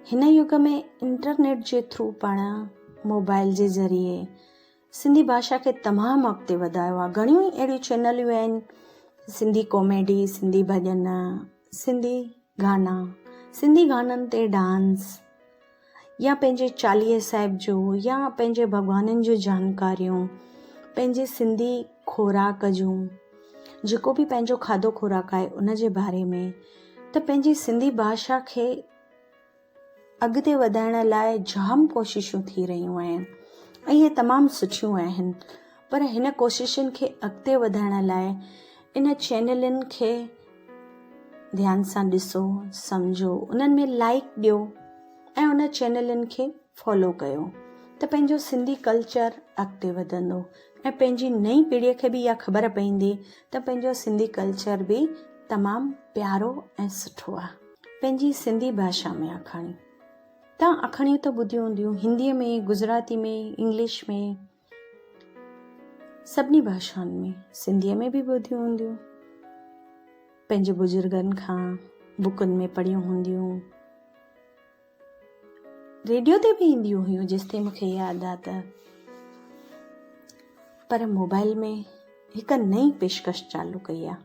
هن يگ ۾ انٽرنيٽ جي ٿرو پاڻ موبائل جي ذريعي سنڌي ڀاشا کي تمام اڳتي وڌايو آهي. گهڻيون ئي اهڙيون چينلون آهن سنڌي ڪاميڊي، سنڌي ڀڄن، سنڌي گانا، سنڌي گانن تي ڊانس يا پنهنجي چاليهي صاحب جو يا پنهنجي ڀڳوانن جون جانڪاريون، پنهنجي سنڌي خوراڪ جون جيڪو به پنهنجو کاڌو خوراڪ آهي ان جي باري ۾ ته پنهنجي سنڌي ڀاشا کي اڳتي وڌائڻ لاء جام ڪوششون ٿي رهيون آهن ۽ اهي تمام سٺيون آهن پر هن ڪوششن کي اڳتي وڌائڻ لاء ان چينلن کي ڌيان سان ڏسو سمجهو انهن ۾ لائڪ ڏيو ۽ ان چينلن کي فالو ڪيو ته پنهنجو سنڌي ڪلچر اڳتي وڌندو ۽ پنهنجي نئين پيڙهي کي به اها خبر پوندي ته پنهنجو سنڌي ڪلچر به تمام پيارو ۽ سٺو آهي. پنهنجي سنڌي ڀاشا ۾ آکاڻي. توهان آکاڻيون ته ٻڌيون هونديون هنديء ۾ گجراتي ۾ انگلش ۾ سڀني ڀاشائن ۾ سنڌيء ۾ به ٻڌيون هونديون. پنهنجي بزرگن کان بڪن ۾ پڙهيون هونديون. ريڊيو تي به اينديون هيون جيستائين مون کي ياد آ ته پر موبائل ۾ هڪ نئين پيشڪش چالو ڪئي آ.